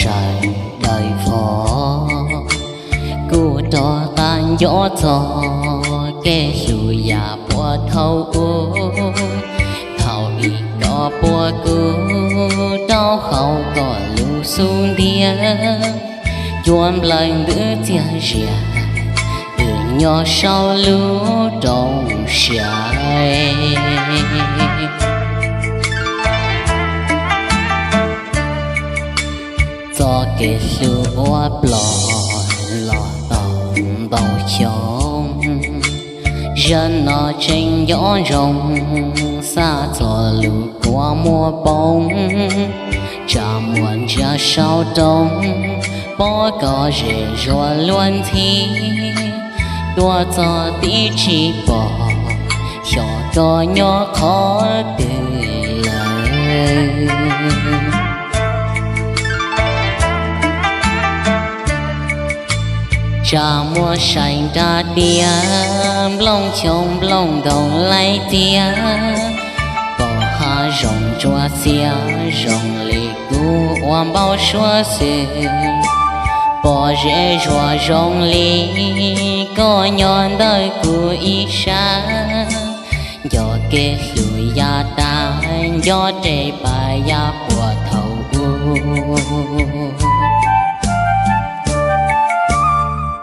sawv daws vog, kuj rov qab nco txog kev hlub yam puag thaum ub. Thaum ub koj puag kuv rau hauv koj lub xub ntiag, cua nplawm ntws txias zias, wb nyob saum lub roob siab. Txoj kev hlub uas ploj los tau ntau xyoo, zaum no tseem nco ntsoov, xav txog lub kua muag poob, tsam muaj ntsia saum roob, pom koj zem zuag luag ntxhi, tuaj txog tib tsis pom, xyov koj nyob qhov twg lawm. Tsam muaj saib nra tias nplooj xyoob nplooj ntoo laij tias, pom hav zoov ntsuab xiab zoo li kuv ua npau suav xwb, pom zem zuag zoo li koj nyob ntawm kuv ib sab, nco kev hlub yav tas, nco tes pab yav puag thaum ub.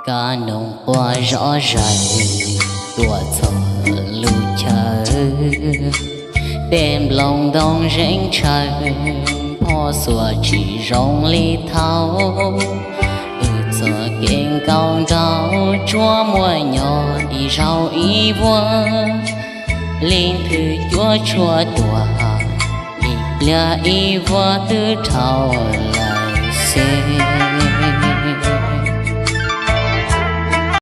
Kab noog quaj zom zaws tuaj txog lub chaw, tej nplooj ntoo zeeb tshaw, phom xuas tsis zoo li thaum, wb txoj kev nkauj nraug tsuas muaj nyob ib zaug ib vuag, leej twg cuab tshuam tuaj, ib pliag ib vuag twb dhau lawm.